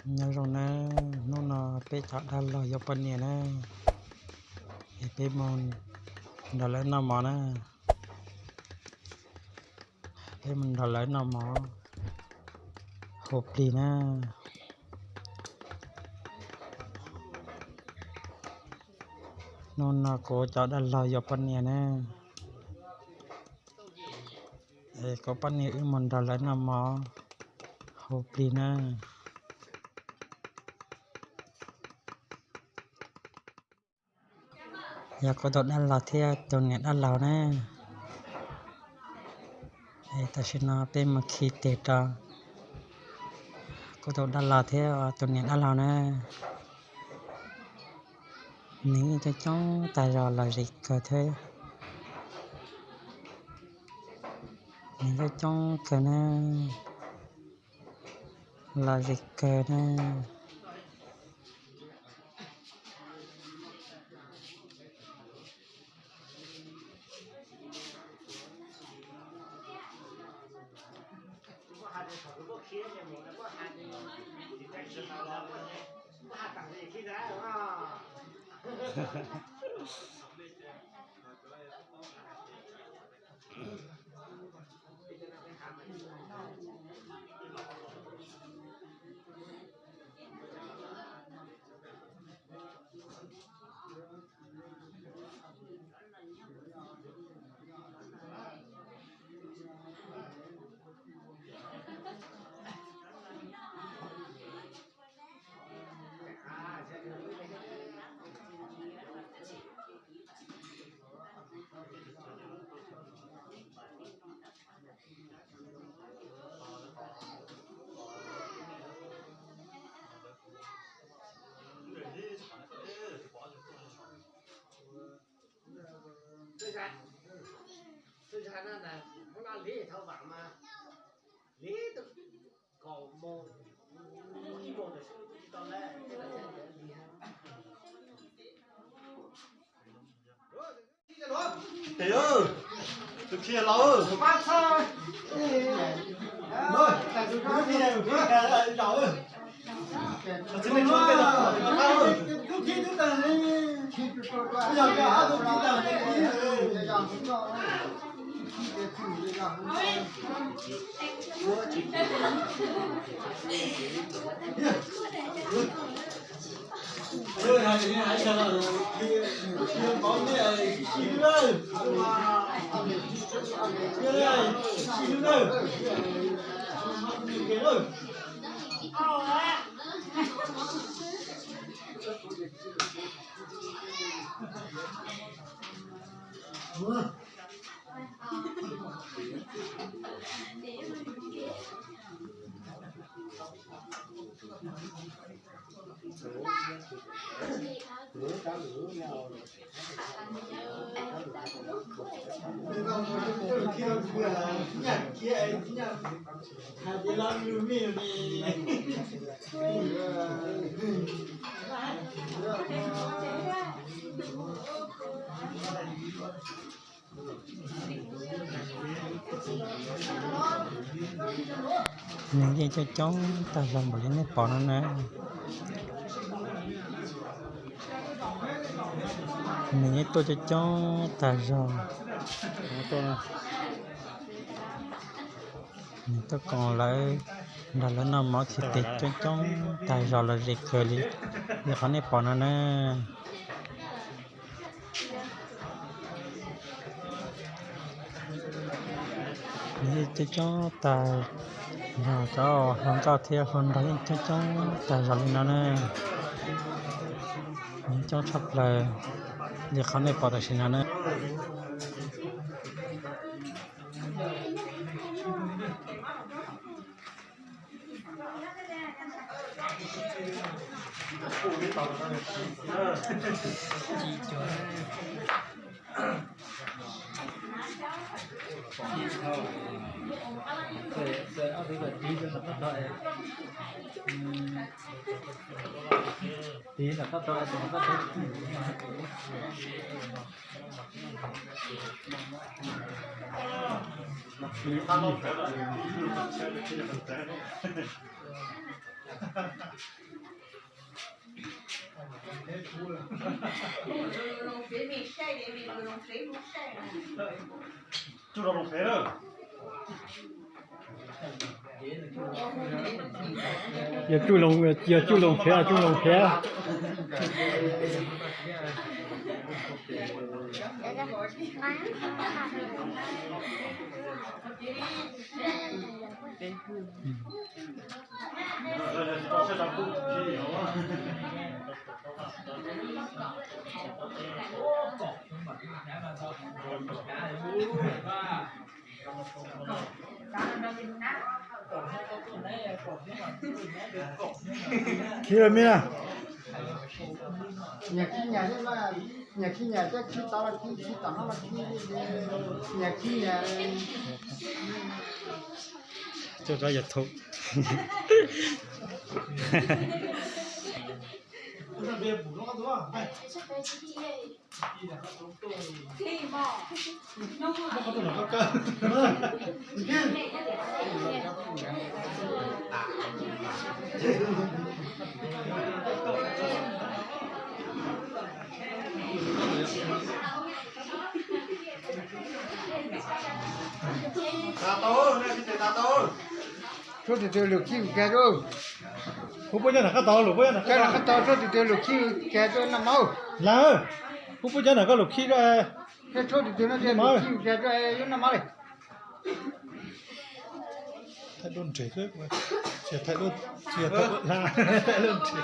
Nyob zoo na, hnub no peb cov dab laug yuav poj niam na, es peb mus nrog lawv noj mov na. Peb mus nrog lawv noj mov hu plig na. Hnub no kuv cov dab laug yuav poj niam na, es kuv poj niam wb mus nrog lawv noj mov hu plig na. Yog kuv tus dab laug thiab tus niam dab laug na. Tam sim no peb mus khi tes rau kuv tus dab laug thiab tus niam dab laug na. Nws yeej coob coob tag zog los zis kawg thiab. Nws coob coob kawg na, los zis kawg na. Nws yeej coob coob tag zog npaum li nej pom no na. Nws yeej tuaj coob coob tag zog. Nws tuaj koom lawv, nrog lawv noj mov khi tes coob coob tag zog los zis kawg li, li qhov nej pom no na. Nws yeej coob coob tag zog, cov hluas nkauj thiab hluas nraug yeej coob coob tag zog li no na. Nws coob tshaj plaws li qhov nej pom tam sim no na. Yog tsuj loo, yog tsuj loo phev, tsuj loo phev. Khib los me na. Nyias khib nyias, nyias khib nyias, coj khib tod los khib, khib tom no los khib, nyias khib nyias. Coj rau YouTube. Tshuab tus twg lug khib kuv kag rau. Kuv puab nyob nram qab tod, lug puab nyob nram qab tod, tshuab tus twg lug khib kuv kag rau noj mov. Lawm, kuv puab nyob nram koj lug khib rau. Tshuab tus twg noj mov, khib kuv kag rau yuav noj mov li. Thaij duab nres xwb, tsis thaij duab, tsis thaij duab, thaij duab nres.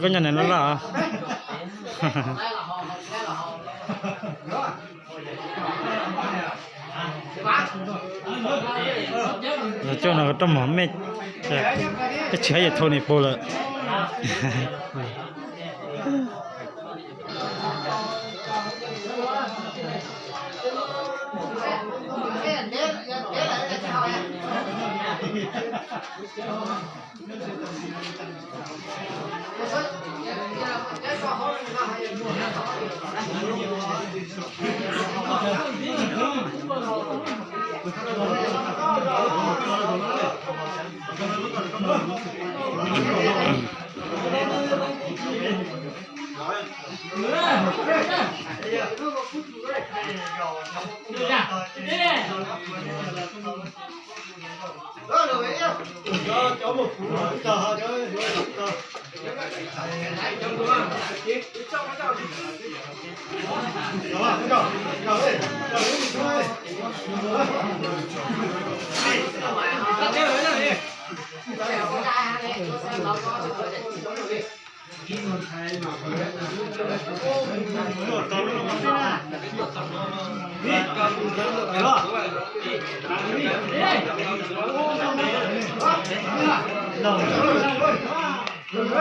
Koj nyob ntawm no los? Los coj no rau mog mej, peb tsis hab yam thaum ni pug lawm.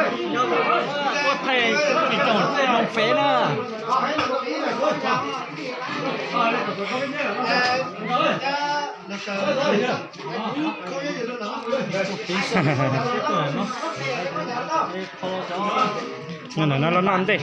Ua thaiv ib tsoom moo fev na. Nyob no los noj ntej.